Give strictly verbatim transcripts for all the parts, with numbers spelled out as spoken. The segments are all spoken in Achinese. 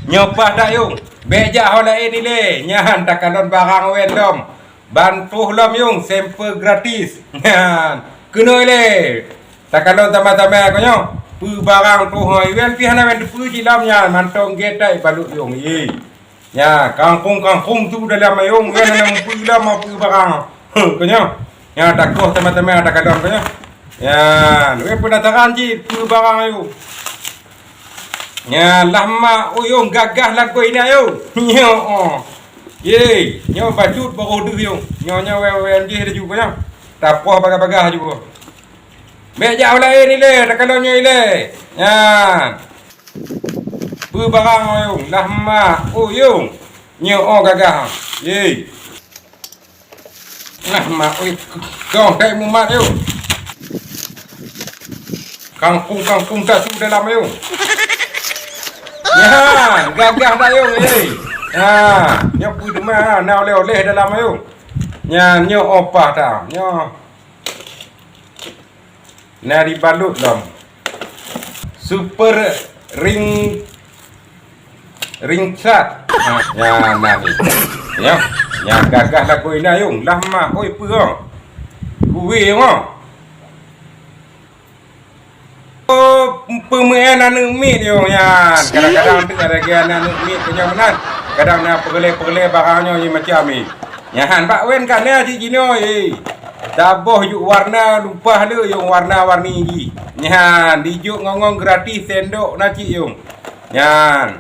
Nyoe paih that, Yung. Bék jak ho laén ilée. Nyan takalon barang wén lom. Ban troh lom, Yung, sampel gratis. Nyan. Keunoe ilée. Takalon tamah-tamah ko nyoe. Peue barang troh ho iwén pih hana wén teupeue cit lom nyan. Mantong gét that ibalot, Yung. Ye. Nya, kangkong-kangkong tu dalam ayong, kan hana meupeue lom peue barang. Ko nyoe. Nya, takoh teuma-teuma takalon ko nyoe. Nya, wéh peunataran cit peue barang ayong. Nya, lah mak uyong gagah lagoe nyan ayong. Nyoe, oh. Ye, nyoe bacut baroh deuh ayong. Nyoe, nyoe, wéh, wéh, jih laju ko nyoe. Tapoh bagah-bagah laju ko. Bék jak u laén ilée, takalon nyoe ilée. Nyan. Peue barang, Yung? Lah mak, oh, Yung. Nyoe, oh, gagah. Ye. Lah mak, oi, kong, dai mumat, Yung. Kangkung-kangkung tasu dalam, Yung. Nyan, gagah dah, Yung, ye. Ha, nyoe peue teuma, na oleh-oleh dalam, Yung. Nyan, nyoe, oh, paih that. Nyoe. Na dibalot lom. Super ring, ringsat. Ha, nyan, nyan ni. Nyoe, nyan gagah lagoe nyan, Yung. Lah mak, oi, peue, oh. Kueh, oh. Oh, peumeu'en aneuk miet, Yung, nyan. Kadang-kadang tu ada lagi aneuk miet, keunyoe meunan. Kadang na peureulée-peureulée barang nyoe, ye, macam ni. Nyan, bak wén ka na cit jinoe, ye. Taboh juk warna lumpah le, Yung, warna-warni jih. Nyan, dijok ngon-ngon gratis sendok na cit, Yung. Nyan.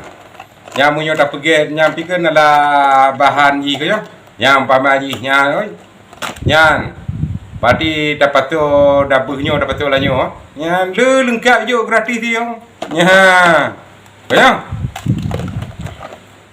Nyan meunyoe tapeugét, nyan pikeun adalah bahan jih ko nyoe. Nyan umpama jih, nyan, oi. Nyan. Berarti tapasoe dabeuh nyoe, tapasoe lanyoe. Nyan, le leungkap jok gratis, Yung. Nyan. Ko nyoe.